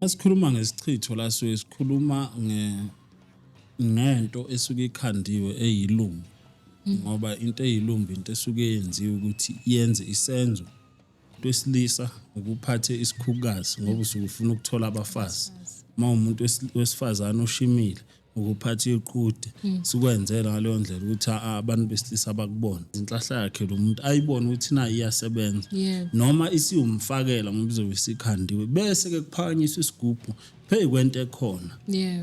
Masikhuluma ngesichitho la suke sikhuluma ngento esuke ikhandiwe eyilumbi ngoba into eyilumbi into esuke yenziwe ukuthi yenze isenzo umuntu wesilisa ukuphathe isikhukukazi ngoba usuke ufuna ukuthola abafazi uma umuntu wesifazane oshimile ukuphatha iqhude sikwenzela ngaleyo ndlela ukuthi abantu besilisa bakubone inhlahla yakhe lo muntu ayibone ukuthi nayo iyasebenza noma isiwumfakela ngoba izobe isikhandiwe bese ke kuphakanyiswa isigubhu phezu kwento ekhona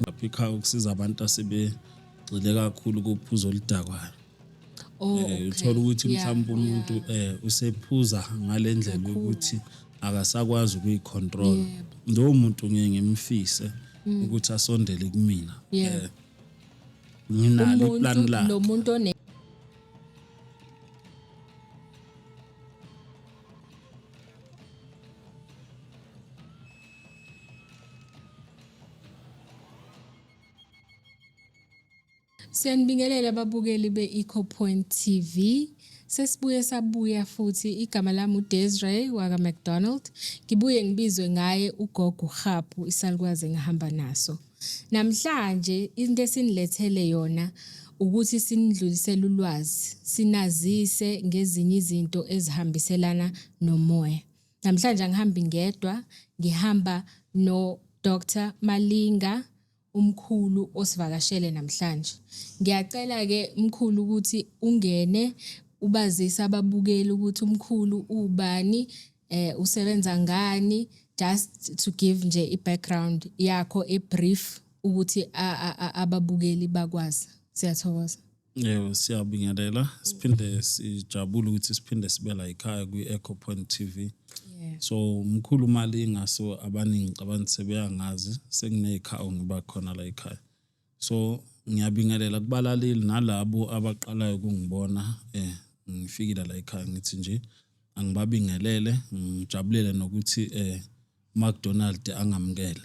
lapha ekhaya ukusiza abantu asebegxile kakhulu kuphuzo oludakwayo. Oh, okay. Uthola ukuthi mhlawumbe umuntu usephuza ngalendlela yokuthi akasakwazi ukuyicontrol. Lowo muntu ngiye ngimfise ukuthi asondele kumina. Nginalo iplan lakhe. Lo muntu one Siyanibingelela ababukeli be-Eco Point TV. Sesibuye sabuya futhi igama lami uDesiree waka McDonald. Ngibuye ngibizwe ngaye ugogo uHapu isalukwazi engihamba naso. Namhlanje into esinilethele yona ukuthi sinidlulisele ulwazi, sinazise ngezinye izinto ezihambiselana nomoya. Namhlanje angihambi ngedwa, ngihamba no Dr Malinga umkhulu osivakashele namhlanje. Ngiyacela ke mkhulu ukuthi ungene ubazise ababukeli ukuthi umkhulu ubani usebenza ngani, just to give nje i-background yakho e-brief ukuthi ababukeli bakwazi. Siyathokoza. Yebo, siyabingelela siphinde sijabule ukuthi siphinde sibe la ekhaya kwi-Echo Point TV. So mkhulu Malinga, so abaningi ngicabanga sebeyangazi, sekuney'khawu ngiba khona la ekhaya. So ngiyabingelela kubalaleli nalabo abaqalayo ukungibona ngifikile la ekhaya, ngithi nje angibabingelele, ngijabulele nokuthi McDonald angamukele.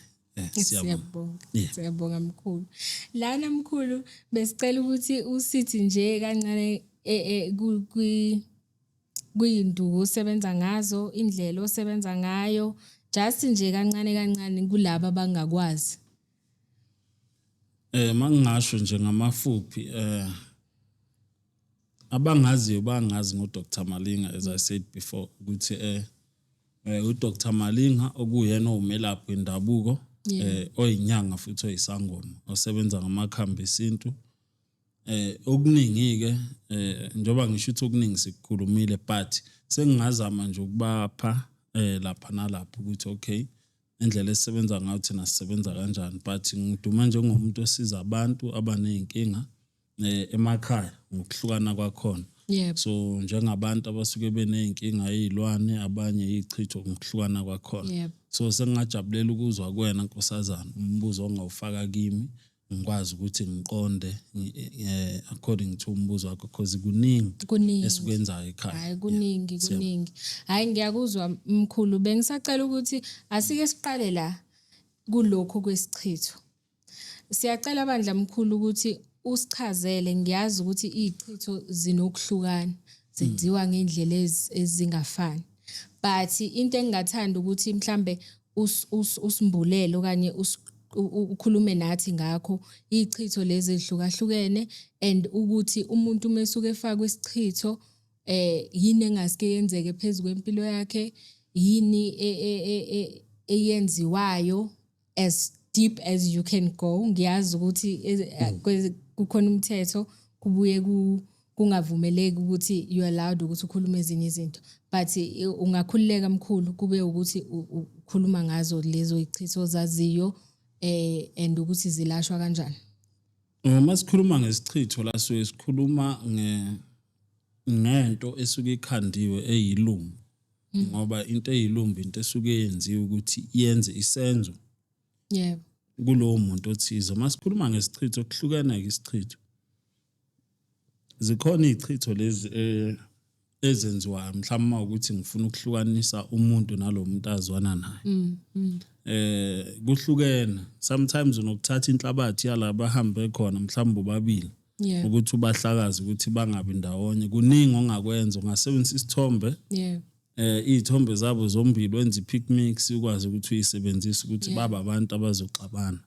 Siyabonga. Siyabonga mkhulu. Lana mkhulu besicela ukuthi usithi nje kancane kuyinduku osebenza ngazo, indlela osebenza ngayo, just nje kancane kancane kulabo abangakwazi. Mangingasho nje ngamafuphi abangaziyo bangazi ngo Dr Malinga, as I said before ukuthi uDr Malinga okuyena owumelaphi wendabuko oyinyanga futhi oyisangoma osebenza ngamakhambi esintu. Okuningi ke njoba ngisho ukuthi okuningi sikukhulumile, but sengingazama nje ukubapha lapha nalapha ukuthi okay indlela esisebenza ngayo thina sisebenza kanjani, but ngiduma njengomuntu osiza abantu abaneyinkinga emakhaya ngokuhlukana kwakhona. So njengabantu abasuke beneyinkinga yezilwane, abanye izichitho ngokuhlukana kwakhona. So sengingajabulela ukuzwa kuwena nkosazana umbuzo ongawufaka kimi ngikwazi ukuthi ngiqonde according to umbuzo wakho, because kuningi esikwenzayo ekhaya. Hayi kuningi kuningi. Hayi ngiyakuzwa mkhulu, bengisacela ukuthi asike siqale la kulokho kwesichitho. Siyacela bandla mkhulu ukuthi usichazele, ngiyazi ukuthi izichitho zinokuhlukana, zenziwa ngendlela ezingafani. But into engingathanda ukuthi mhlambe usimbulele okanye ukhulume nathi ngakho, izichitho lezi ezihlukahlukene and ukuthi umuntu uma esuke efakwe isichitho yini engasike yenzeke phezu kwempilo yakhe, yini eyenziwayo as deep as you can go. Ngiyazi ukuthi kukhona umthetho, kubuye kungavumeleki ukuthi you allowed ukuthi ukhulume ezinye izinto, but ungakhululeka mkhulu kube ukuthi ukhuluma ngazo lezo ichitho ozaziyo and ukuthi zilashwa kanjani. Uma sikhuluma ngesichitho la suke sikhuluma ngento esuke ikhandiwe eyilumbi, ngoba into eyilumbi into esuke yenziwe ukuthi yenze isenzo kulowo muntu othize. Uma sikhuluma ngesichitho kuhlukene-ke isichitho, zikhona iy'chitho lezi ezenziwayo mhlawumbe uma ukuthi ngifuna ukuhlukanisa umuntu nalo muntu azwana naye. Kuhlukene, sometimes unokuthatha inhlabathi yalaba ahambe khona mhlawumbe bobabili ukuthi ubahlakaze ukuthi bangabi ndawonye. Kuningi ongakwenza, ungasebenzisa isithombe Iy'thombe zabo zombili wenza i-pick mix, ukwazi ukuthi uyisebenzise ukuthi baba abantu abazoxabana.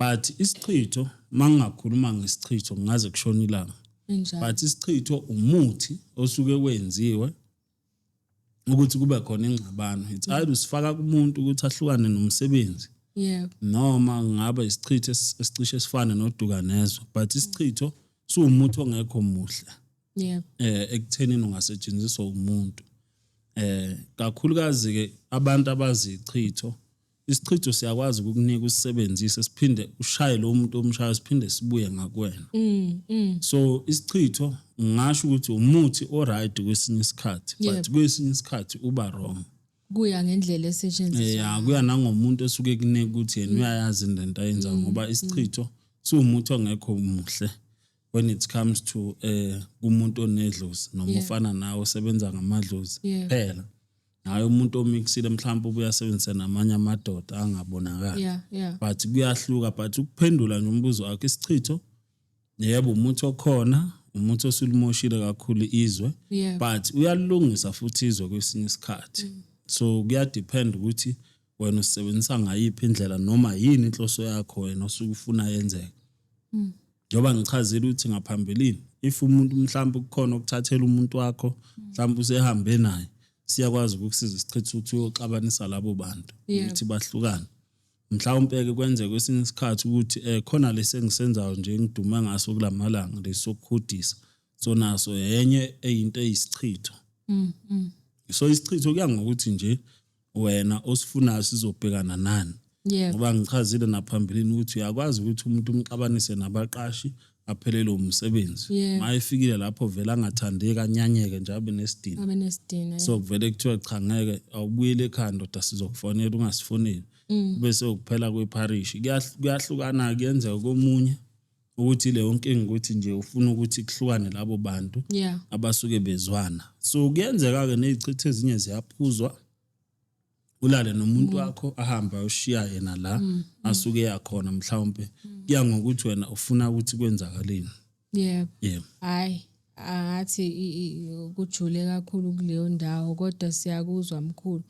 But isichitho, mangingakhuluma ngesichitho ngingaze kushona ilanga. Injalo. But isichitho umuthi osuke wenziwe ukuthi kube khona ingxabano. It's either usifaka kumuntu ukuthi ahlukane nomsebenzi, noma ngabe isichitho esicishe esifane noduka nezwe, but isichitho siwumuthi ongekho muhle ekuthenini ungasetshenziswa umuntu. Kakhulukazi ke abantu abazichitho, isichitho siyakwazi ukukunika usisebenzise, siphinde ushaye lo muntu omshayo, siphinde sibuye ngakuwena. So isichitho ngisho ukuthi umuthi o-right kwesinye isikhathi, but kwesinye isikhathi uba wrong. Kuya ngendlela esetshenziswa. Ya, kuya nangomuntu osuke kunika ukuthi yena uyayazi lento ayenzayo, ngoba isichitho siwumuthi ongekho muhle when it comes to kumuntu onedlozi noma ufana nawe osebenza ngamadlozi kuphela, hayi umuntu omixile mhlawumbe ubuya asebenzise namanye amadoda angabonakali. But kuyahluka. But ukuphendula nje umbuzo wakho, isichitho, yebo, umuthi okhona, umuthi osulimoshile kakhulu izwe, but uyalungisa futhi izwe kwesinye isikhathi. So kuyadepend ukuthi wena usebenzisa ngayiphi indlela noma yini inhloso yakho wena osuke ufuna yenzeke. Njengoba ngichazile ukuthi ngaphambilini, if umuntu mhlawumbe kukhona okuthathela umuntu wakho, mhlawumbe usehambe naye, siyakwazi ukukusiza isichitho ukuthi uyoxabanisa labo bantu ukuthi bahlukane. Mhlawumbe ke kwenzeka kwesinye isikhathi ukuthi khona lesengisenzayo nje ngidume ngaso kulamalanga lesokukhudisa, so naso enye eyinto eyisichitho. So isichitho kuya ngokuthi nje wena osifunayo sizobhekana nani, ngoba ngichazile naphambilini ukuthi uyakwazi ukuthi umuntu umxabanise nabaqashi, aphelelwe umsebenzi. Mayefikile lapho vele angathandeki, anyanyeke nje, abe nesidina. Abe nesidina. So kuvele kuthiwe cha, ngeke, awubuyele ekhaya ndoda, sizokufonela, ungasifoneli, bese ukuphela kwepharishi. Kuyahlukana, kuyenzeka komunye ukuthi leyo nkinga ukuthi nje ufuna ukuthi kuhlukane labo bantu abasuke bezwana. So kuyenzeka-ke ney'chitho ezinye ziyaphuzwa, ulale nomuntu wakho, ahambe ayoshiya yena la asuke yakhona. Mhlawumbe kuya ngokuthi wena ufuna ukuthi kwenzakaleni. Yebo. Hayi, angathi kujule kakhulu kuleyo ndawo, kodwa siyakuzwa, mkhulu.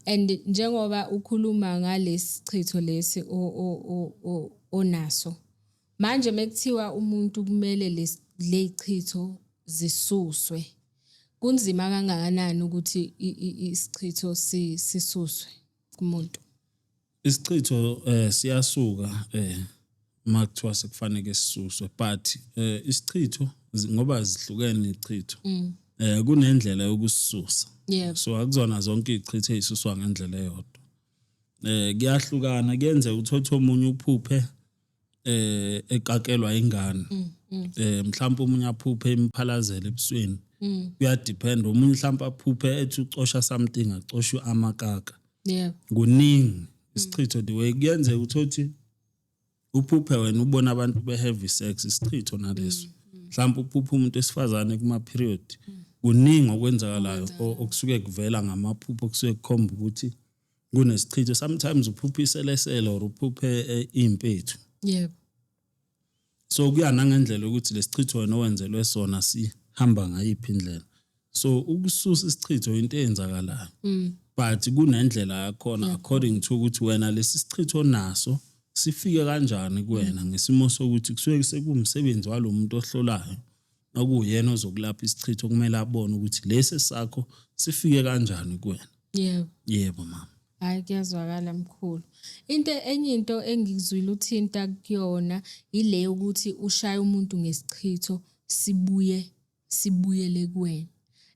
And njengoba ukhuluma ngalesichitho lesi onaso manje, mekuthiwa umuntu kumele lezichitho zisuswe, kunzima kangakanani ukuthi isichitho sisuswe kumuntu? Isichitho siyasuka makuthiwa sekufanele sisuswe, but isichitho ngoba zihlukene ichitho, kunendlela yokusisusa. So akuzona zonke izichitho ezisuswa ngendlela eyodwa. Kuyahlukana. Kuyenzeka uthothe omunye uphuphe ekakelwa ingane, mhlawumbe omunye aphuphe imphalazela ebusweni. Kuyadepend. Omunye mhlawumbe aphuphe ethi ucosha something, acoshwe amakaka. Kuningi isichitho, the way kuyenzeka uthothi uphuphe wena ubona abantu be-have sex, isichitho naleso. Mhlawumbe uphuphe umuntu esifazane kuma period. Kuningi okwenzakalayo okusuke kuvela ngamaphupho okusuke kukhomba ukuthi kunesichitho. Sometimes uphuphe iselesele or uphuphe iy'mpethu. So kuya nangendlela ukuthi lesichitho wena owenzelwe sona sihamba ngayiphi indlela. So ukususa isichitho into eyenzakalayo, but kunendlela yakhona according to ukuthi wena lesi sichitho naso sifike kanjani kuwena, ngesimo sokuthi kusuke sekuwumsebenzi walo muntu ohlolayo, okuyena ozokulapha isichitho, kumele abone ukuthi lesi sakho sifike kanjani kuwena. Yebo, mama. Hayi, kuyazwakala, mkhulu. Into enye, into engikuzwile uthinta kuyona ile ukuthi ushaya umuntu ngesichitho, sibuye sibuyele kuwena.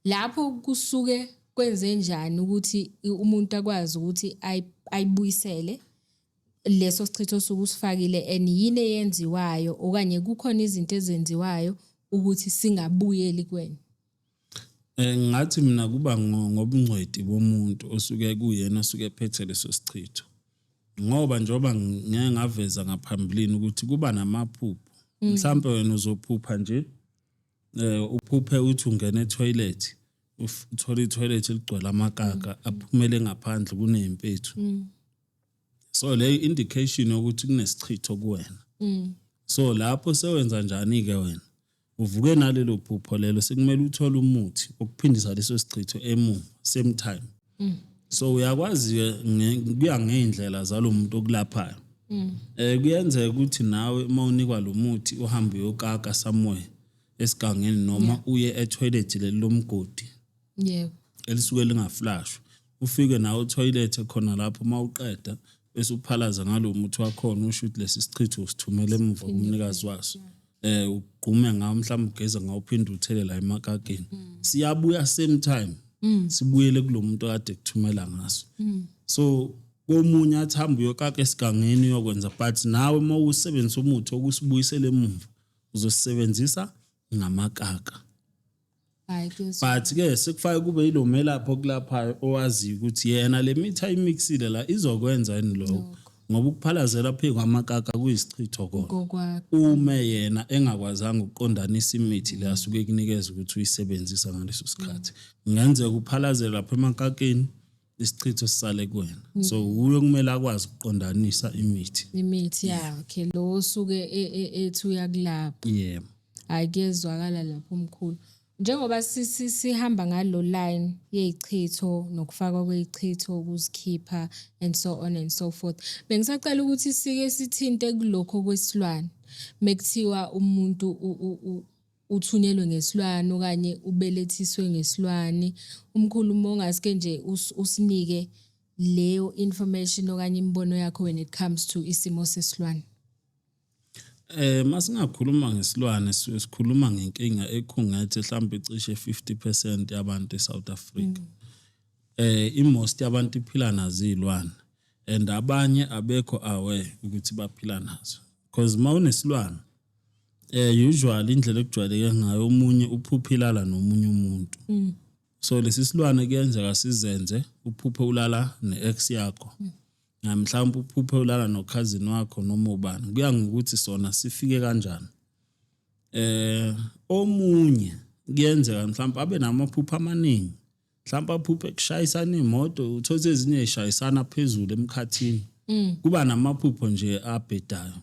Lapho kusuke kwenze njani ukuthi umuntu akwazi ukuthi ayibuyisele leso sichitho osuke usifakile, and yini eyenziwayo okanye kukhona izinto ezenziwayo ukuthi singabuyeli kuwena? Ngathi mina kuba ngobungcweti bomuntu osuke kuyena osuke ephethe leso sichitho. Ngoba njengoba ngeke ngaveza ngaphambilini ukuthi kuba namaphupho. Mhlambe wena uzophupha nje, uphuphe uthi ungena etoilet, uthola itoilet ligcwele amakaka aphumele ngaphandle, kuney'mpethu. So le indication yokuthi kunesichitho kuwena. So lapho sewenza njani ke wena? Uvuke nalelo phupho lelo, sekumele uthole umuthi okuphindisa leso sichitho emuva same time. So uyakwazi kuya ngey'ndlela zalo muntu okulaphayo. Kuyenzeka ukuthi nawe uma unikwa lo muthi uhambe uyokaka somewhere esigangeni noma uye etoilet leli lomgodi elisuke lingaflashwa, ufike nawe toilet khona lapho, uma uqeda bese uphalaza ngalo muthi wakhona, usho ukuthi lesi sichitho usithumele emuva kumnikazi waso. Ugqume ngawo, mhlawumbe ugeza ngawo, uphinde uthele la emakakeni, siyabuya same time, sibuyele kulo muntu okade kuthumela ngaso. So komunye athi hamba uyokaka esigangeni uyokwenza, but nawe uma usebenzisa umuthi okusibuyisela emuva uzosebenzisa ngamakaka. Hayi, kuyezwakala. But ke sekufake kube yilo melaphi okulaphayo owaziyo ukuthi yena le mithi ayimixile la izokwenza yini lokho, ngoba ukuphalazela phezu kwamakaka kuyisichitho kona. Ngokwakho. Ume yena engakwazanga ukuqondanisa imithi le asuke ekunikeza ukuthi uyisebenzisa ngaleso sikhathi, kungenzeka uphalazele lapha emakakeni, isichitho sisale kuwena. So uye kumele akwazi ukuqondanisa imithi. Imithi yakhe lo osuke ethi uyakulapha. Yebo. Hayi, kuyezwakala lapho umkhulu. Njengoba sihamba ngalo line yeyichitho nokufakwa kweyichitho, ukuzikhipha and so on and so forth, bengisacela ukuthi sike sithinte kulokho kwesilwane. Mekuthiwa umuntu uthunyelwe ngesilwane okanye ubelethiswe ngesilwane, umkhulu uma ungasike nje usinike leyo information okanye imibono yakho when it comes to isimo sesilwane. Masingakhuluma ngesilwane, sikhuluma ngenkinga ekhungethe mhlawumbe cishe 50% yabantu eSouth Africa. Imost yabantu iphila nazo izilwane and abanye abekho aware ukuthi baphila nazo. Because mawunesilwane, usually indlela ekujwayeleke ngayo, omunye uphupha ilala nomunye umuntu. So lesi silwane kuyenzeka sizenze uphuphe ulala ne-ex yakho. Mhlawumbe uphuphe ulala no-cousin wakho noma ubani, kuya ngokuthi sona sifike kanjani. Omunye kuyenzeka mhlawumbe abe namaphupho amaningi, mhlawumbe aphuphe kushayisana imoto, uthole ezinye zishayisana phezulu emkhathini, kuba namaphupho nje abhedayo.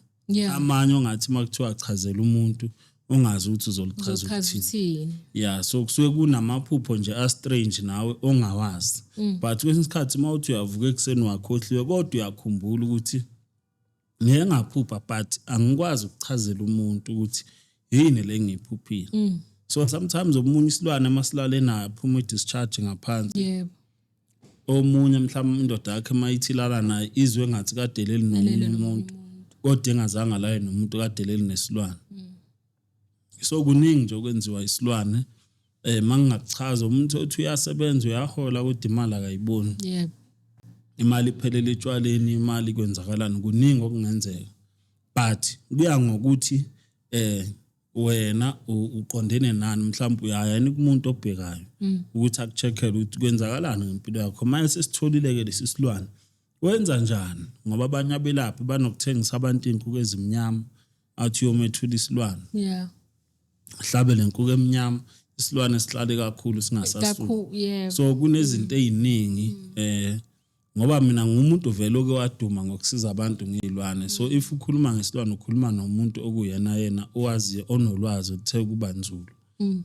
Amanye ongathi makuthiwa chazela umuntu, ongazi ukuthi uzolichaza uzochaza ukuthini. Uthini. Yeah, so kusuke kunamaphupho nje a strange nawe ongawazi, but kwesinye isikhathi uma uthi uyavuka ekuseni wakhohliwe, kodwa uyakhumbula ukuthi ngeke ngaphupha, but angikwazi ukuchazela umuntu ukuthi yini le ngiyiphuphile. So sometimes omunye isilwane masilale naye aphuma i-discharge ngaphansi. Omunye mhlawumbe indoda yakhe mayithi ilala naye izwe engathi kade leli nomunye umuntu, kodwa engazange alaye nomuntu, kade leli nesilwane. So kuningi nje okwenziwa isilwane. Mangingakuchaza, umuntu othi uyasebenza, uyahola, kodwa imali akayiboni, imali iphelele etshwaleni, imali kwenzakalani, kuningi okungenzeka, but kuya ngokuthi wena uqondene nani. Mhlawumbe uyaya yini kumuntu obhekayo ukuthi akucheckele ukuthi kwenzakalani ngempilo yakho. Manje sesitholile ke lesi silwane, wenza njani? Ngoba abanye abelaphi banokuthengisa abantu iy'nkukhu ezimnyama, athi uyomethula isilwane, hlabe le nkukhu emnyama, isilwane sihlale kakhulu singasasuki. Kakhulu, yebo. So kunezinto eziningi, ngoba mina ngumuntu vele oke waduma ngokusiza abantu ngezilwane. So if ukhuluma ngesilwane, ukhuluma nomuntu okuyena yena owaziyo, onolwazi oluthe kuba nzulu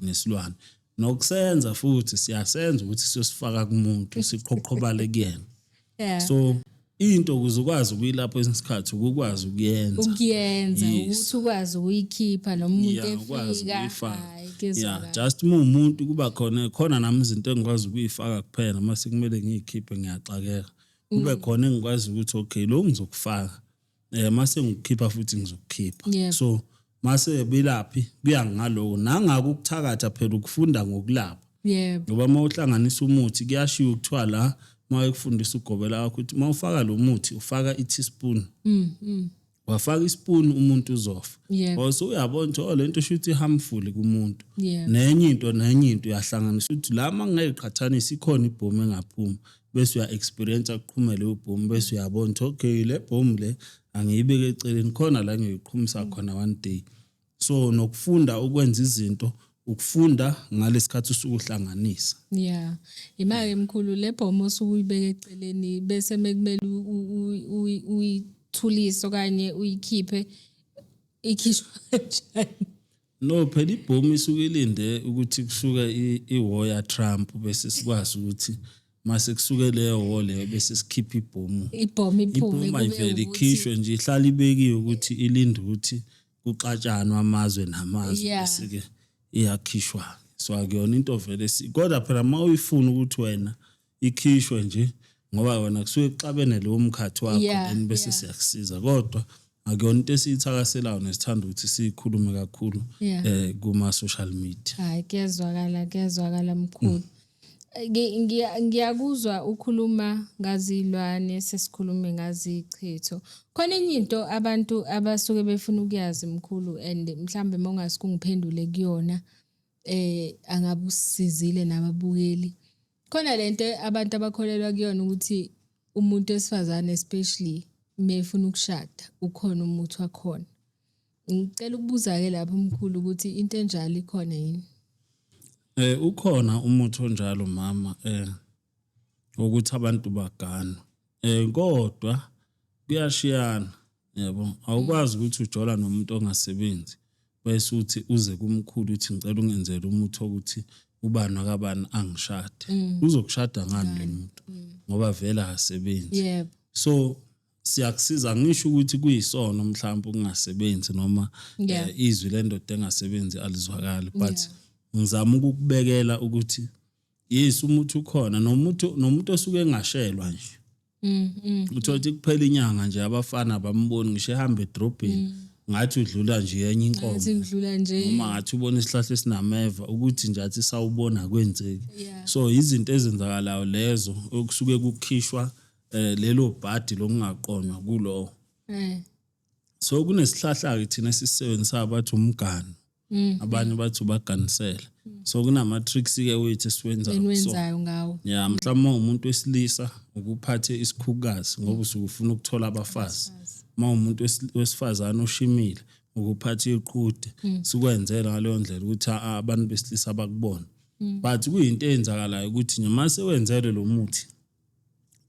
ngesilwane, nokusenza futhi siyasenza ukuthi siyosifaka kumuntu, siqhoqhobale kuyena. So into ukuze ukwazi ukuyilapha esinye isikhathi ukukwazi ukuyenza. Ukuyenza. Yes. Ukuthi ukwazi ukuyikhipha noma umuntu Yeah, ukwazi efika. ukuyifaka. Hayi, kuyezwakala. Just uma umuntu kuba khona khona nami izinto engikwazi ukuyifaka kuphela, mase kumele ngiyikhiphe ngiyaxakeka. Kube khona engikwazi ukuthi okay, lo ngizokufaka, mase ngikukhipha futhi ngizokukhipha. So mase belaphi kuya ngaloko, nangako ukuthakatha phela ukufunda ngokulapha, ngoba uma uhlanganisa umuthi kuyashiwo, kuthiwa la uma ekufundisa ugobela wakho ukuthi uma ufaka lo muthi ufaka i-teaspoon, wafaka ispoon umuntu uzofa. Also uyabona ukuthi oh, lento shuthi harmful kumuntu. Nenye into, nenye into uyahlanganisa ukuthi la mangingayiqhathanisa ikhona ibhomu engaphuma, bese uya experience akuqhume leyo bhomu, bese uyabona ukuthi okay, le bhomu le angiyibeke eceleni khona la ngiyoyiqhumisa khona one day. So nokufunda ukwenza izinto, ukufunda ngalesikhathi usuke uhlanganisa. Yeah. Imali emkhulu le bhomu osuke uyibeka eceleni, bese mekumele uyithulise okanye uyikhiphe, ikhishwa kanjani? No, phela ibhomu isuke ilinde ukuthi kusuke i-war ya Trump, bese sikwazi ukuthi mase kusuke leyo war leyo bese sikhipha ibhomu. Ibhomu iphume. Ibhomu Kube ayivele ukuthi ikhishwe nje, ihlala ibekiwe ukuthi ilinde ukuthi kuxatshanwe amazwe namazwe, bese-ke iyakhishwa. So akuyona into vele kodwa phela uma uyifuna ukuthi wena ikhishwe nje, ngoba wena kusuke kuxabene lowo mkhathi wakho, then bese siyakusiza. Kodwa akuyona into esiyithakaselayo nesithanda ukuthi siyikhulume kakhulu kuma social media. Hayi, kuyezwakala, kuyezwakala mkhulu. Ngiyakuzwa ukhuluma ngazilwane, sesikhulume ngazichitho. Khona enye into abantu abasuke befuna ukuyazi mkhulu, and mhlambe uma ungasuke ungiphendule kuyona, angabe usizile nababukeli. Khona lento abantu abakholelwa kuyona ukuthi umuntu wesifazane, especially mefuna ukushada, ukhona umuthi wakhona. Ngicela ukubuza-ke lapho mkhulu ukuthi into enjalo ikhona yini? Ukhona umuthi onjalo mama, ukuthi abantu baganwe. Kodwa kuyashiyana, yabo. Awukwazi ukuthi ujola nomuntu ongasebenzi bese uthi uze kumkhulu uthi ngicela ungenzele umuthi ukuthi ubani wakabani angishade. Uzokushada ngani lo muntu? Ngoba vele akasebenzi. So siyakusiza, ngisho ukuthi kuyisono mhlawumbe ukungasebenzi noma izwi lendoda engasebenzi alizwakali, but ngizama ukukubekela ukuthi yes, umuthi ukhona, nomuntu osuke engashelwa nje. Uthola ukuthi kuphela inyanga nje abafana bamboni ngisho ehamba edrobheni, ngathi udlula nje enye inkomo. Ngathi kudlula nje. Noma ngathi ubona isihlahla esinameva, ukuthi nje athi sawubona kwenzeki. So izinto ezenzakalayo lezo okusuke kukhishwa lelo bhadi lokungaqonywa kulowo. So kunesihlahla ke thina esisisebenzisayo, bathi umgano, abanye bathi ubaganisela. So kunama tricks ke wethu esiwenzayo. So Eniwenzayo ngawo. Ya, mhlawumbe umuntu wesilisa ukuphathe isikhukukazi ngoba usuke ufuna ukuthola abafazi. Uma umuntu wesifazane oshimile, ukuphatha iqhude. Sikwenzela ngaleyo ndlela ukuthi abantu besilisa bakubone. But kuyinto eyenzakalayo ukuthi noma sewenzele lo muthi,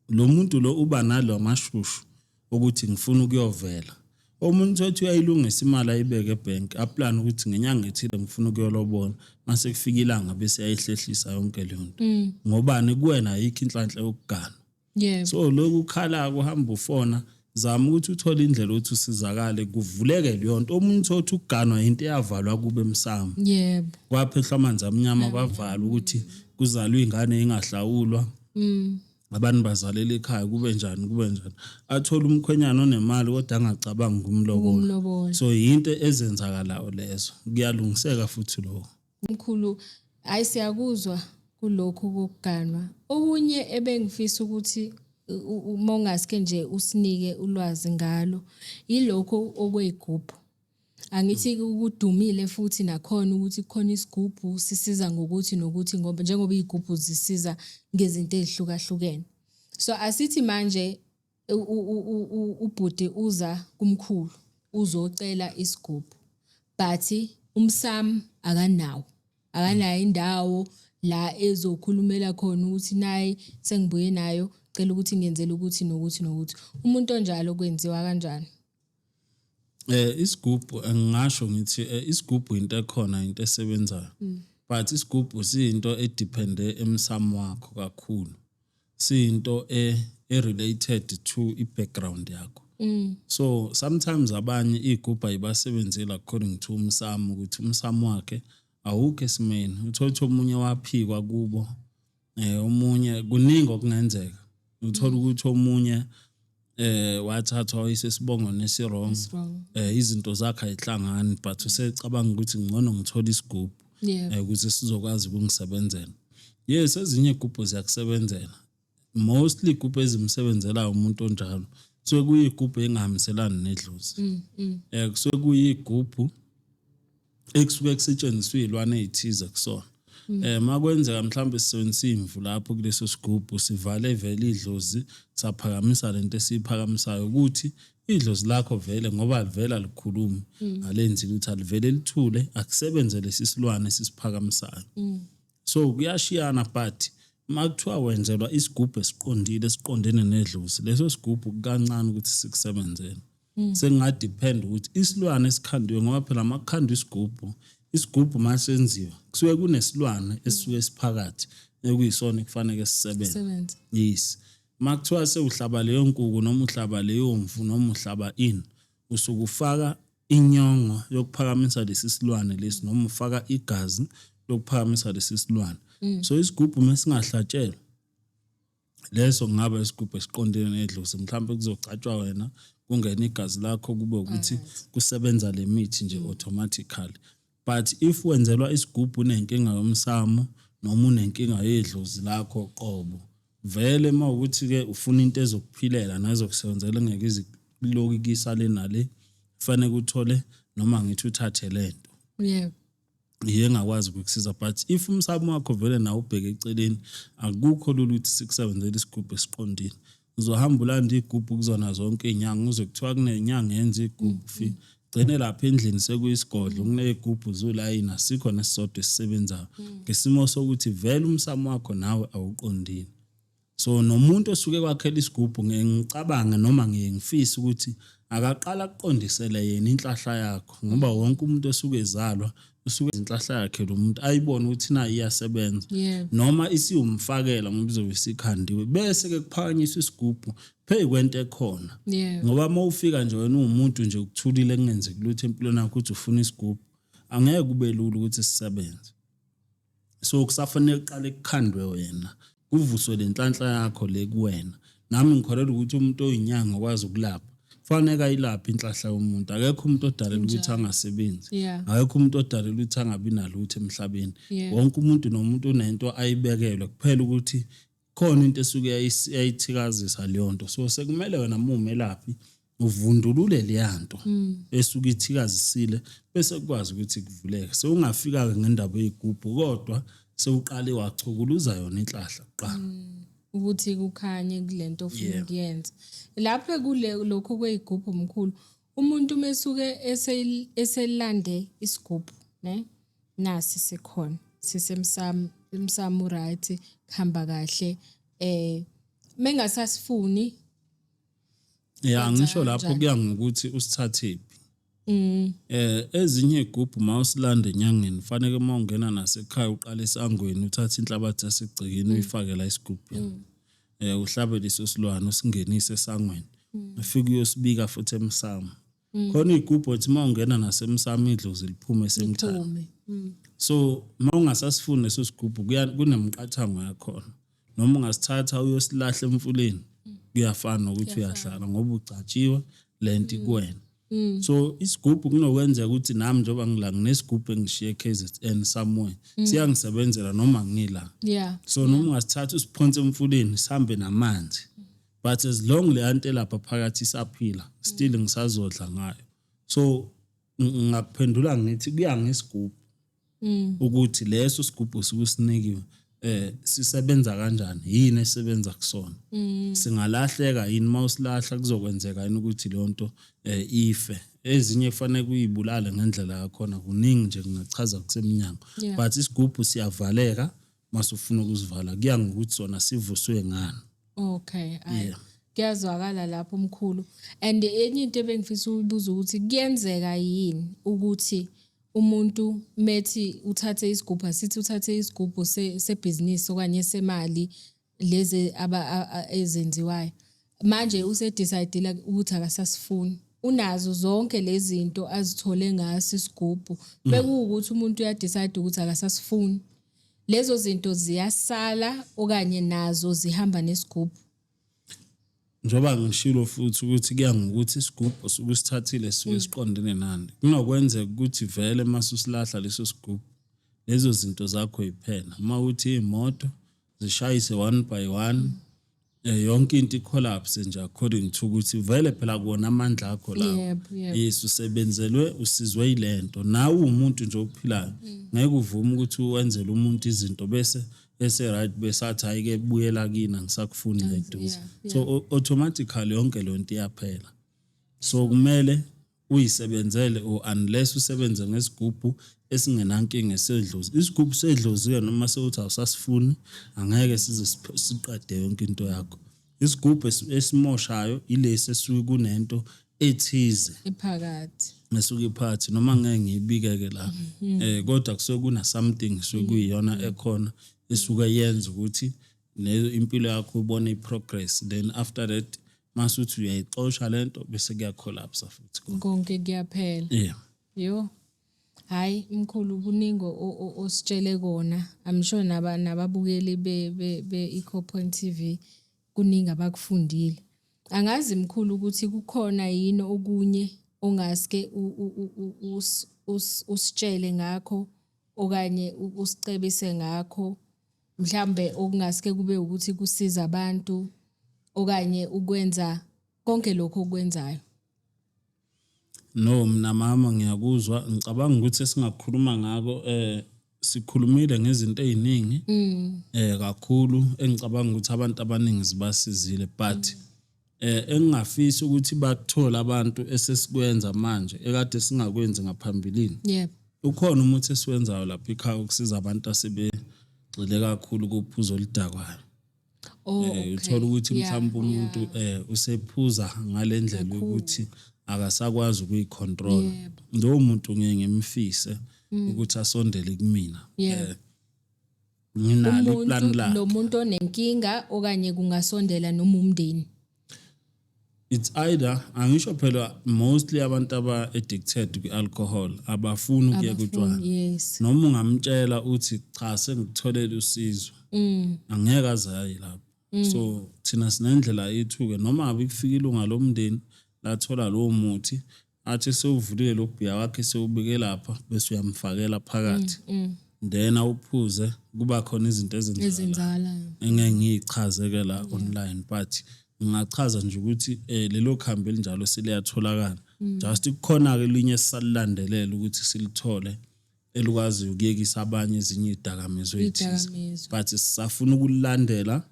lo muntu lo uba nalo amashushu ukuthi ngifuna ukuyovela. Omunye uthi uyayilungisa imali, ayibeke ebhenki, a-plan ukuthi ngenyanga ethile ngifuna ukuyolobola, mase kufika ilanga bese ayihlehlisa yonke leyo nto. Ngobani? Kuwena ayikho inhlanhla yokugana. So lokhu ukhala kuhamba ufona, zama ukuthi uthole indlela ukuthi usizakale, kuvuleke leyo nto. Omunye uthi ukuganwa into eyavalwa kube emsamo, kwaphehlwa amanzi amnyama, kwavalwa ukuthi kuzalwe ingane ingahlawulwa, abantu bazalela ekhaya, kube njani kube njani, athole umkhwenyana onemali kodwa angacabangi ukumlobola. Ukumlobola. So yinto ezenzakalayo lezo, kuyalungiseka futhi lokho. Mkhulu, hayi, siyakuzwa kulokhu kokuganwa. Okunye ebengifisa ukuthi uma ungasike nje usinike ulwazi ngalo, yilokhu okweyigubhu. Angithi kudumile futhi nakhona ukuthi kukhona isigubhu sisiza ngokuthi nokuthi, ngoba njengoba iy'gubhu zisiza ngezinto ey'hlukahlukene. So asithi manje ubhuti uza kumkhulu uzocela isigubhu, but umsam akanawo, akanayo indawo la ezokhulumela khona ukuthi nayi sengibuye nayo, cela ukuthi ngiyenzele ukuthi nokuthi nokuthi. Umuntu onjalo kwenziwa kanjani? Isigubhu ngingasho ngithi isigubhu into ekhona, into esebenzayo. But isigubhu siyinto e-depende emsamo wakho kakhulu. Siyinto e related to i-background yakho. So sometimes abanye igubhu ayibasebenzeli according to umsamo, ukuthi umsamo wakhe awukho esimeni. Uthola ukuthi omunye waphikwa kubo, omunye kuningi okungenzeka. Uthola ukuthi omunye wathathwa wayesesibongo nesi-wrong. Wrong. Izinto zakhe ayihlangani, but usecabanga ukuthi ngcono ngithola isigubhu ukuze sizokwazi ukungisebenzela. Yes, ezinye igubhu ziyakusebenzela. Mostly igubhu ezimsebenzelayo umuntu onjalo kusuke kuyigubhu engahambiselani nedlozi. Kusuke kuyigubhu ekusuke kusetshenziswa izilwane ezithize kusona. Makwenzeka mhlawumbe sisebenzisa imvu lapho kuleso sigubhu, sivale vele idlozi, saphakamisa lento esiyiphakamisayo ukuthi idlozi lakho vele, ngoba vele alikhulumi, alenzi ukuthi alivele lithule, akusebenze lesi silwane esisiphakamisayo. So kuyashiyana, but makuthiwa wenzelwa isigubhu esiqondile, esiqondene nedlozi, leso sigubhu kukancane ukuthi sikusebenzele. Senginga-depend ukuthi isilwane esikhandiwe, ngoba phela makukhandwa isigubhu Isigubhu masenziwa kusuke kunesilwane esisuke siphakathi ekuyisona ekufanele sisebenze. Sebenze. Yes, makuthiwa sewuhlaba leyo nkuku noma uhlaba leyo mvu noma uhlaba ini, usuke ufaka inyongo yokuphakamisa lesi silwane lesi noma ufaka igazi lokuphakamisa lesi silwane. So isigubhu mesingahlatshelwa leso, kungaba isigubhu esiqondene nedlozi, mhlawumbe kuzogcatshwa wena, kungena igazi lakho, kube ukuthi kusebenza le mithi nje automatically. But if wenzelwa isigubhu unenkinga yomsamo noma unenkinga yedlozi lakho qobo, vele mawukuthi ke ufuna into ezokuphilela nezokusebenzela, ngeke izilokikisa le nale, kufanele uthole noma ngithi uthathe lento iye engakwazi ukukusiza. But if umsamo wakho vele nawe ubheke eceleni, akukho lula ukuthi sikusebenzele isigubhu esiqondile. Uzohamba ulanda igubhu kuzona zonke iy'nyanga, uze kuthiwa kunenyanga yenza igubhu, fi gcine lapha endlini sekuyisigodlo, kuney'gubhu zulayini, asikho nesisodwa esisebenzayo, ngesimo sokuthi vele umsamo wakho nawe awuqondile. So nomuntu osuke kwakhela isigubhu, ngiye ngicabange noma ngiye ngifise ukuthi akaqala akuqondisele yena inhlahla yakho, ngoba wonke umuntu osuke ezalwa usuke inhlahla yakhe lo muntu ayibone ukuthi nayo iyasebenza noma isiwumfakela, ngoba izobe isikhandiwe, bese ke kuphakanyiswa isigubhu phezu kwento ekhona. Ngoba uma ufika nje wena uwumuntu nje ukuthulile, kungenzeki lutho empilweni yakho, ukuthi ufuna isigubhu, angeke kube lula ukuthi sisebenze. So kusafanele kuqale kukhandwe wena, kuvuswe le nhlanhla yakho le kuwena. Nami ngikholelwa ukuthi umuntu oyinyanga okwazi ukulapha kufanele ayilaphe inhlahla yomuntu. Akekho umuntu odalela ukuthi angasebenzi, akekho umuntu odalela ukuthi angabi nalutho emhlabeni. Wonke umuntu nomuntu unento ayibekelwe, kuphela ukuthi khona into esuke yayithikazisa leyo nto. So sekumele wena uma umelaphi uvundulule leya nto esuke ithikazisile, bese kukwazi ukuthi kuvuleke. Sewungafika-ke ngendaba yey'gubhu, kodwa sewuqale wachukuluza yona inhlahla kuqala. Ukuthi kukhanye kulento ofuna ukuyenza. Lapho kule lokhu kweyigubhu, mkhulu, umuntu mesuke eselande isigubhu, ne, nasi sikhona sisemsamo, emsamo, right, kuhamba kahle, mengasasifuni? Ya, ngisho lapho kanjani? Kuya ngokuthi usithathephi. Ezinye igubhu mawusilanda enyangeni, fanele uma ungena nasekhaya uqale esangweni, uthathe inhlabathi yasigcekeni, uyifake la esigubhini. Uhlabe leso silwane, usingenise esangweni. Ufike uyosibika futhi emsamo. Khona igubhu othi uma ungena nasemsamo idlozi liphume same time. Phume. So uma ungasasifuni leso sigubhu, kuya kunemiqathango yakhona. Noma ungasithatha uyosilahla emfuleni, kuyafana nokuthi uyahlala ngoba ugcatshiwe lento ikuwena. So isigubhu kunokwenzeka ukuthi nami njengoba ngila nginesigubhu engishiye KZN somewhere, siyangisebenzela noma ngila. So noma ungasithatha usiphonse emfuleni sihambe namanzi, but as long le nto lapha phakathi isaphila, still ngisazodla ngayo. So ngingakuphendula ngithi kuya ngesigubhu ukuthi leso sigubhu sukusinikiwe sisebenza kanjani, yini esebenza kusona, singalahleka yini, mawusilahla kuzokwenzeka yini ukuthi leyo nto ife. Ezinye kufanele kuyibulale ngendlela yakhona. Kuningi nje kungachaza kusemnyango. But isigubhu siyavaleka masufuna ukusivala, kuya ngokuthi sona sivuswe ngani. Okay, ayi. Yeah. Kuyazwakala lapho, mkhulu. And enye into ebengifisa ukubuza ukuthi kuyenzeka yini ukuthi umuntu methi uthathe isigubhu, asithi uthathe isigubhu sebhizinisi okanye semali lezi aba ezenziwayo. Manje usedecide ukuthi akasasifuni. Unazo zonke lezi zinto azithole ngaso isigubhu. Bekuwukuthi umuntu uyadecide ukuthi akasasifuni. Lezo zinto ziyasala okanye nazo zihamba nesigubhu? Njengoba ngishilo futhi ukuthi kuya ngokuthi isigubhu suke usithathile sisuke siqondene nani. Kunokwenzeka ukuthi vele mase usilahla leso sigubhu, lezo zinto zakho yiphela, uma uthi iy'moto zishayise one by one, yonke into icollapse nje according to ukuthi vele phela kuwona amandla akho lawo. Yebo, yebo. Yes, usebenzelwe, usizwe yilento. Nawe umuntu nje ophilayo, ngeke uvume ukuthi wenzele umuntu izinto bese ese right, bese athi hayi ke, buyela kini, angisakufuni eduze. So automatically yonke le nto iyaphela. So kumele uyisebenzele, or unless usebenze ngesigubhu esingenankinga esedlozi. Isigubhu sedlozi-ke noma sewuthi awusasifuni, angeke size siqede yonke into yakho. Isigubhu esimoshayo ilesi esuke kunento ethize ephakathi. Esuke iphathi noma ngeke ngiyibike-ke la, kodwa kusuke kuna something suke kuyiyona ekhona esuke yenza ukuthi ne impilo yakho ubone i-progress, then after that masuthi uyayixosha lento bese kuya-collapse futhi. Konke kuyaphela. Yeah. Yo. Hayi mkhulu, kuningi ositshele kona. I'm sure nababukeli be Eco Point TV kuningi abakufundile. Angazi mkhulu ukuthi kukhona yini okunye ongaske usitshele ngakho okanye usicebise ngakho, mhlambe okungaske kube ukuthi kusiza abantu okanye ukwenza konke lokho okwenzayo. No, mina mama ngiyakuzwa. Ngicabanga ukuthi esingakhuluma ngako, sikhulumile ngezinto eziningi kakhulu engicabanga ukuthi abantu abaningi zibasizile, but engingafisi ukuthi bakuthole abantu esesikwenza manje ekade singakwenzi ngaphambilini. Ukhona umuthi esiwenzayo lapha ekhaya ukusiza abantu asebegxile kakhulu kuphuzo oludakwayo. Uthola ukuthi mhlawumbe umuntu usephuza ngalendlela ukuthi akasakwazi ukuyi-control. Lowo muntu ngiye ngimfise ukuthi asondele kumina. Nginalo i-plan Umuntu lakhe. Lo muntu onenkinga okanye kungasondela noma umndeni? It's either, angisho phela, mostly abantu aba addicted kwi-alcohol abafuni ukuyeka utshwala. Noma ungamtshela uthi cha, sengikutholela usizo, angeke aze aye lapho. So thina sinendlela yethu-ke, noma ngabe kufika ilunga lomndeni lathola lowo muthi, athi sewuvulile lo bhiya wakhe, sewubike lapha, bese uyamfakela phakathi, then awuphuze, kuba khona izinto ezenzakalayo ezenzakalayo engeke ngiyichaze-ke la online, but ngingachaza nje ukuthi lelo khambi elinjalo seliyatholakala. Just kukhona-ke elinye esisalilandelela ukuthi silithole elikwaziyo ukuyekisa abanye ezinye iy'dakamizwa ey'thize, Iy'dakamizwa. but sisafuna ukulilandela,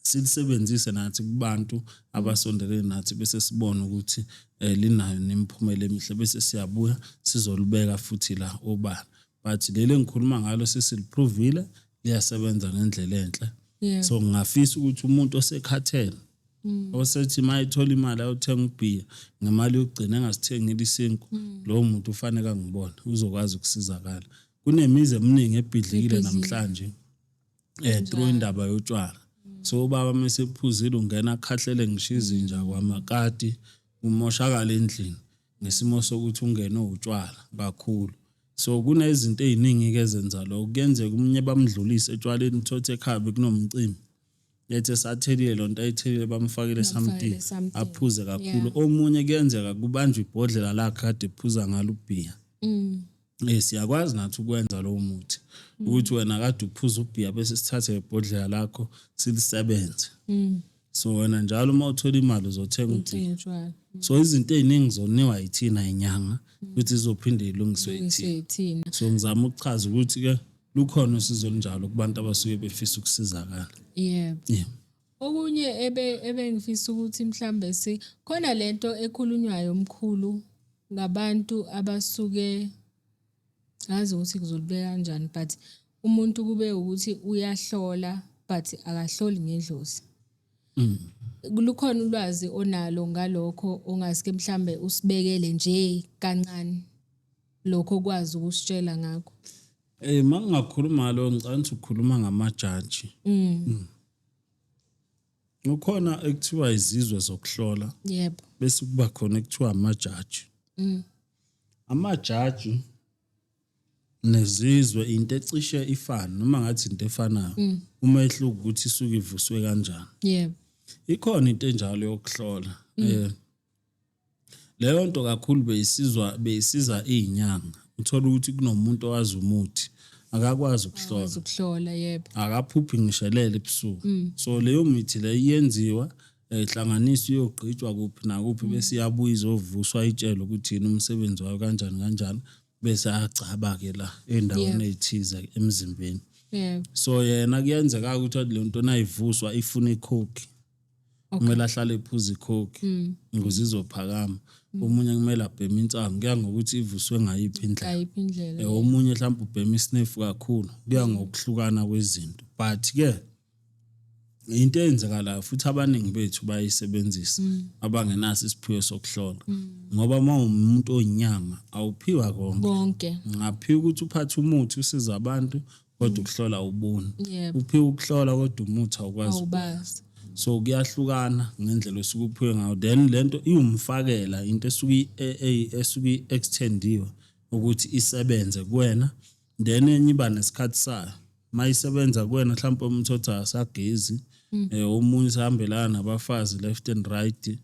silisebenzise nathi kubantu abasondelene nathi, bese sibone ukuthi linayo nemiphumela emihle, bese siyabuya sizolibeka futhi la obala. But leli engikhuluma ngalo sesiliprovile, liyasebenza ngendlela enhle. So ngingafisa ukuthi umuntu osekhathele, osethi uma ethola imali ayothenga ubhiya ngemali yokugcina engasithengile isinkwa, lowo muntu ufanele angibone, uzokwazi ukusizakala. Kunemizi eminingi ebhidlikile namhlanje through indaba yotshwala. So ubaba mesephuzile ungena akhahlele ngisho izinja kwamakati, umoshakala endlini ngesimo sokuthi ungene utshwala kakhulu. So kunezinto ey'ningi-ke ezenza lokho. Kuyenzeka omunye bamdlulise etshwaleni, uthole ekhaya bekunomcimbi, ethi esathelile lo nto ayithelile, bamfakile something, something. aphuze kakhulu. Omunye kuyenzeka kubanjwe ibhodlela lakhe kade ephuza ngalo ubhiya. Siyakwazi nathi ukwenza lowo muthi ukuthi wena kade uphuza ubhiya, bese sithathe ibhodlela lakho silisebenze. So wena njalo uma uthola imali uzothenga ubhiya. Utshwala. So izinto ey'ningi zoniwa yithina inyanga ukuthi zizophinde yilungiswe yithina. Yithina. So ngizama ukuchaza ukuthi-ke lukhona usizo olunjalo kubantu abasuke befisa ukusizakala. Yeah. Okunye ebengifisa ukuthi mhlambe si khona lento ekhulunywayo mkhulu ngabantu abasuke, ngazi ukuthi kuzolibeka kanjani, but umuntu kube ukuthi uyahlola but akahloli ngedlozi. Lukhona ulwazi onalo ngalokho ongasike mhlambe usibekele nje kancane lokho okwazi ukusitshela ngakho? Mangingakhuluma lo, ngicabanga ukuthi ukhuluma ngamajaji. Ukhona ekuthiwa izizwe zokuhlola, bese kuba khona ekuthiwa amajaji. Amajaji nezizwe into ecishe ifane, noma ngathi into efanayo. Umehluko ukuthi isuke ivuswe kanjani. Ikhona into enjalo yokuhlola. Leyo nto kakhulu beyisiza izinyanga. Uthola ukuthi kunomuntu owazi umuthi, akakwazi ukuhlola. Ukuhlola, yebo. Akaphuphi ngisho elele ebusuku. So leyo mithi le iyenziwa, ihlanganiswe, iyogqitshwa kuphi nakuphi, bese iyabuya izovuswa, itshelwe ukuthi yini umsebenzi wayo, kanjani kanjani, bese agcaba ke la endaweni ezithize emzimbeni. So yena kuyenzeka ukuthi le nto nayivuswa ifuna ikhokhi, kumele ahlale ephuza ikhokhi ukuze izophakama. Omunye kumele abheme insangu, kuya ngokuthi ivuswe ngayiphi indlela. Ngayiphi indlela. Omunye mhlawumbe ubhema i-snuff kakhulu, kuya ngokuhlukana kwezinto. But ke Into eyenzekalayo futhi abaningi bethu bayisebenzisa abangenaso isiphiwo sokuhlola, ngoba uma umuntu oyinyanga awuphiwa konke. Konke. Ngaphiwa ukuthi uphathe umuthi usiza abantu, kodwa ukuhlola awuboni. Yebo. Uphiwa ukuhlola, kodwa umuthi awukwazi. Awubazi. So kuyahlukana ngendlela osuke uphiwe ngayo. Then lento iwumfakela into esuke esuke i-extendiwe ukuthi isebenze kuwena, then enye iba nesikhathi sayo mayisebenza kuwena. Mhlawumbe umuntu othi asagezi, omunye usahambelana nabafazi left and right,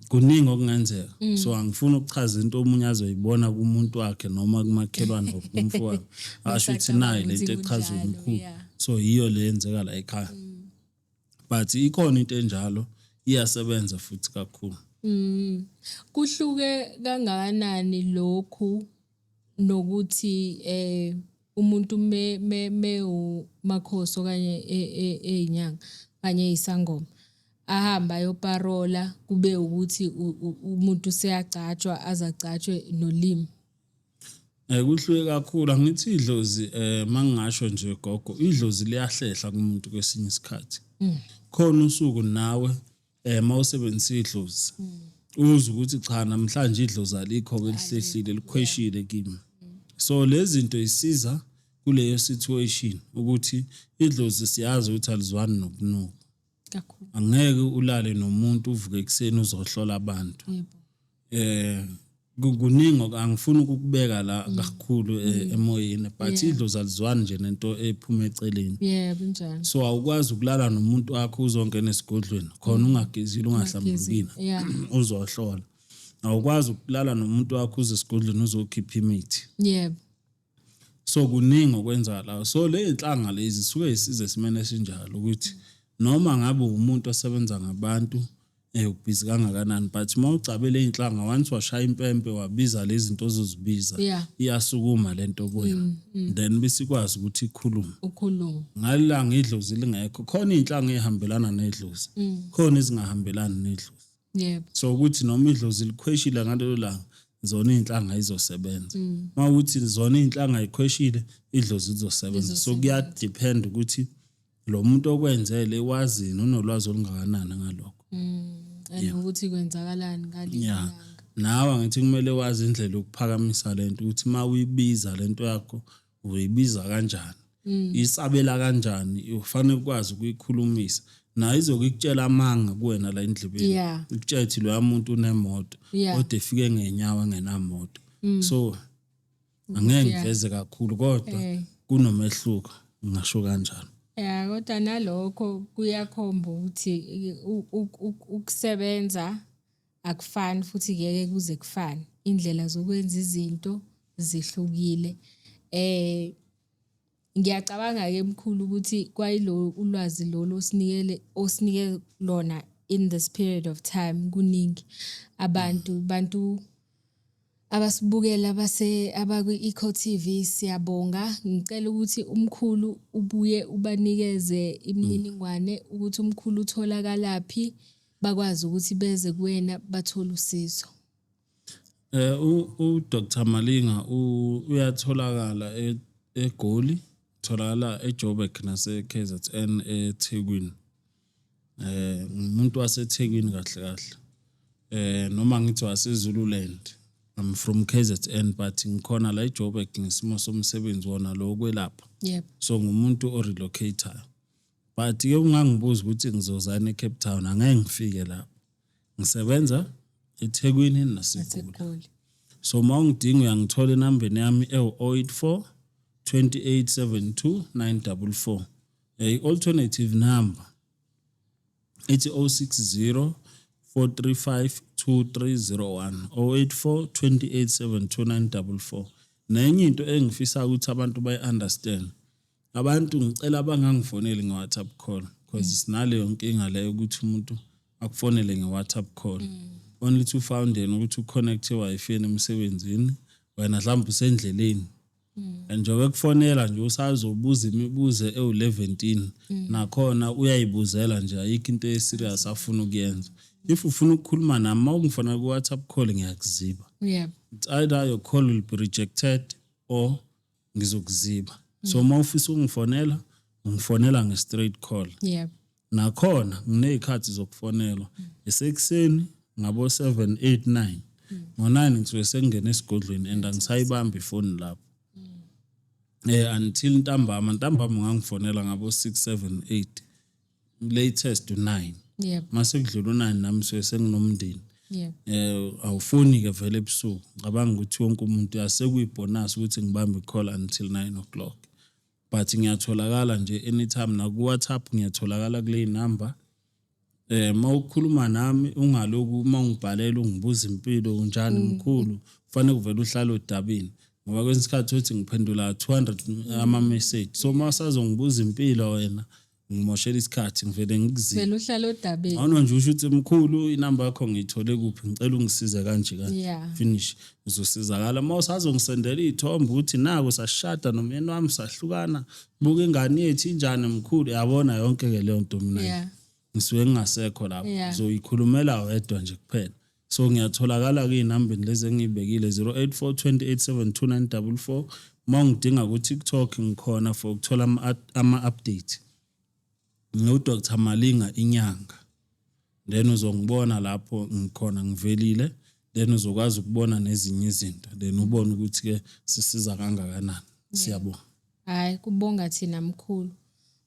kuningi okungenzeka. So angifuni ukuchaza into omunye azoyibona kumuntu wakhe noma kumakhelwane or kumfowabo, asho ukuthi nayi lento ukuthi echaza kunjalo, umkhulu. So yiyo le yenzeka la ekhaya, but ikhona into enjalo, iyasebenza futhi kakhulu. Kuhluke kangakanani lokhu nokuthi umuntu me umakhosi okanye eyinyanga kanye isangoma ahamba ayoparola, kube ukuthi umuntu useyagcatshwa, azagcatshwe nolimi? Kuhluke kakhulu. Angithi idlozi, mangingasho nje gogo, idlozi liyahlehla kumuntu kwesinye isikhathi. Khona usuku nawe mawusebenzisa idlozi uzwe ukuthi cha, namhlanje idlozi alikho ke, lihlehlile, likhweshile kimi. So lezi zinto isiza kuleyo situation ukuthi idlozi siyazi ukuthi alizwani nokunuka. Kakhulu. Angeke ulale nomuntu uvuke ekuseni uzohlola abantu. Kuningi angifuni ukukubeka la kakhulu emoyeni, but idlozi alizwani nje nento ephuma eceleni. Yebo, njalo. So awukwazi ukulala nomuntu wakho uzongena esigodlweni khona ungagezile, ungahlambulukile, uzohlola. Awukwazi ukulala nomuntu wakho uze esigodlweni uzokhipha imithi. So kuningi okwenzakalayo. So le inhlanga lezi zisuke zisize esimene esinjalo ukuthi noma ngabe umuntu osebenza ngabantu, ubhizi kangakanani, but uma ugcabele inhlanga once, washaya impempe, wabiza lezi zinto ozozibiza, iyasukuma lento kuwena, then bisikwazi ukuthi ikhulume. Ukhuluma. Ngalilanga idlozi lingekho khona, iy'nhlanga ey'hambelana nedlozi, khona ezingahambelani nedlozi. So ukuthi noma idlozi likhweshile ngalelo langa, zona iy'nhlanga izosebenza. Uma ukuthi zona iy'nhlanga yikhweshile, idlozi lizosebenza. So kuyadepend ukuthi lo muntu okwenzele wazini, unolwazi olungakanani ngalokho. And ukuthi kwenzakalani ngalelo langa. Nawe angithi kumele wazi indlela yokuphakamisa lento, ukuthi uma uyibiza lento yakho uyibiza kanjani, isabela kanjani, ufanele ukwazi ukuyikhulumisa nayo, izokukutshela amanga kuwena la endlebeni, ikutshela ukuthi loya muntu unemoto, kodwa efike ngenyawo engenamoto. So angeke ngiveze kakhulu, kodwa kunomehluko, ngingasho kanjalo. Ya, kodwa nalokho kuyakhomba ukuthi ukusebenza akufani futhi ngeke kuze kufane. Indlela zokwenza izinto zihlukile. Ngiyacabanga ke mkhulu ukuthi kwayilo ulwazi lolu osinikele, osinike lona in this period of time, kuningi abantu abasibukela base abakwi-Eco TV, siyabonga. Ngicela ukuthi umkhulu ubuye ubanikeze imininingwane ukuthi umkhulu utholakalaphi, bakwazi ukuthi beze kuwena bathole usizo. U Dr Malinga uyatholakala eGoli, tholakala eJoburg nase KZN eThekwini. Ngumuntu waseThekwini kahle kahle. Noma ngithi waseZululand. I'm from KZN, but ngikhona la eJoburg ngesimo somsebenzi wona lo kwelapha. So ngumuntu o-relocatayo. But ke ungangibuza ukuthi ngizozana eCape Town, angeke ngifike lapho. Ngisebenza eThekwini naseGoli. NaseGoli. So uma ungidinga uyangithola enambeni yami ewu-084 2872 944. I-alternative number ithi 060 435 2301, 084 2872 944. Nenye into engifisa ukuthi abantu bayi-understand, abantu ngicela bangangifoneli nge-WhatsApp call, because sinaleyo nkinga leyo ukuthi umuntu akufonele nge-WhatsApp call only to find yena ukuthi uconnecte i-Wi-Fi emsebenzini, wena mhlawumbe usendleleni, and njengoba ekufonela nje usazobuza imibuzo ewu-11, nakhona uyayibuzela nje, ayikho into e-serious afuna ukuyenza. If ufuna ukukhuluma nami, uma ungifonela ku-WhatsApp call ngiyakuziba. It's either your call will be rejected or ngizokuziba. So uma ufisa ukungifonela, ungifonela nge-straight call. Nakhona nginezikhathi zokufonelwa, isekuseni ngabo 7, 8, 9. Ngo-9 ngisuke sengingena esigodlweni and angisayibambi ifoni lapho until ntambama. Ntambama ungangifonela ngabo 6, 7, 8, latest 9. Mase kudlula u9 nami suke senginomndeni. Awufuni ke vele ebusuku. Ngicabanga ukuthi wonke umuntu yasekuyibonus ukuthi ngibambe i-call until 9 o'clock, but ngiyatholakala nje anytime. Naku WhatsApp ngiyatholakala kule number. Mawukhuluma nami, ungaloku uma ungibhalela ungibuza impilo, unjani mkhulu, kufanele kuvele uhlale odabeni, ngoba kwesinye isikhathi uthi ngiphendula 200 ama message, so mawusazongibuza impilo wena ngimoshela isikhathi, ngivele ngikuzibe. Vele uhlale odabeni. Awuno nje usho ukuthi, "Mkhulu, inamba yakho ngiyithole kuphi? Ngicela ungisize kanje kanje." Finish, uzosizakala. Uma usazongisendela iy'thombe ukuthi naku sashada nomyeni wami, sahlukana, buka ingane yethu injani mkhulu, yabona yonke-ke leyo nto mina ngisuke ngingasekho lapho. Uzoyikhulumela wedwa nje kuphela. So ngiyatholakala kuy'nambeni lezi engiyibekile, 084 28 72944. Uma ungidinga ku-TikTok ngikhona for ukuthola ama-update, ngiwu-Dr Malinga inyanga, then uzongibona lapho ngikhona ngivelile, then uzokwazi ukubona nezinye izinto, then ubone ukuthi-ke sisiza kangakanani. Siyabonga. Hayi, kubonga thina mkhulu.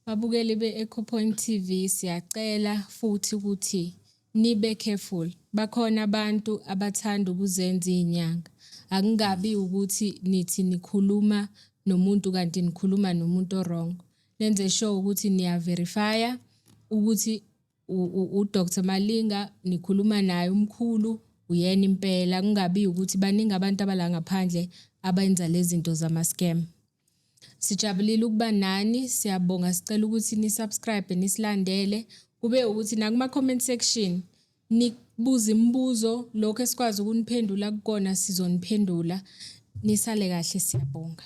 Babukeli be-Echo Point TV, siyacela futhi ukuthi nibe careful. Bakhona abantu abathanda ukuzenza izinyanga. Akungabi ukuthi nithi nikhuluma nomuntu kanti nikhuluma nomuntu wrong. Nenze sure ukuthi niya verifya ukuthi uDr Malinga nikhuluma naye, umkhulu, uyena impela, kungabi ukuthi baningi abantu abala ngaphandle abenza lezi zinto zama scam. Sijabulile ukuba nani, siyabonga. Sicela ukuthi ni subscribe, nisilandele. Kube ukuthi nakuma comment section nibuza imibuzo, lokho esikwazi ukuniphendula kukona sizoniphendula. Nisale kahle, siyabonga.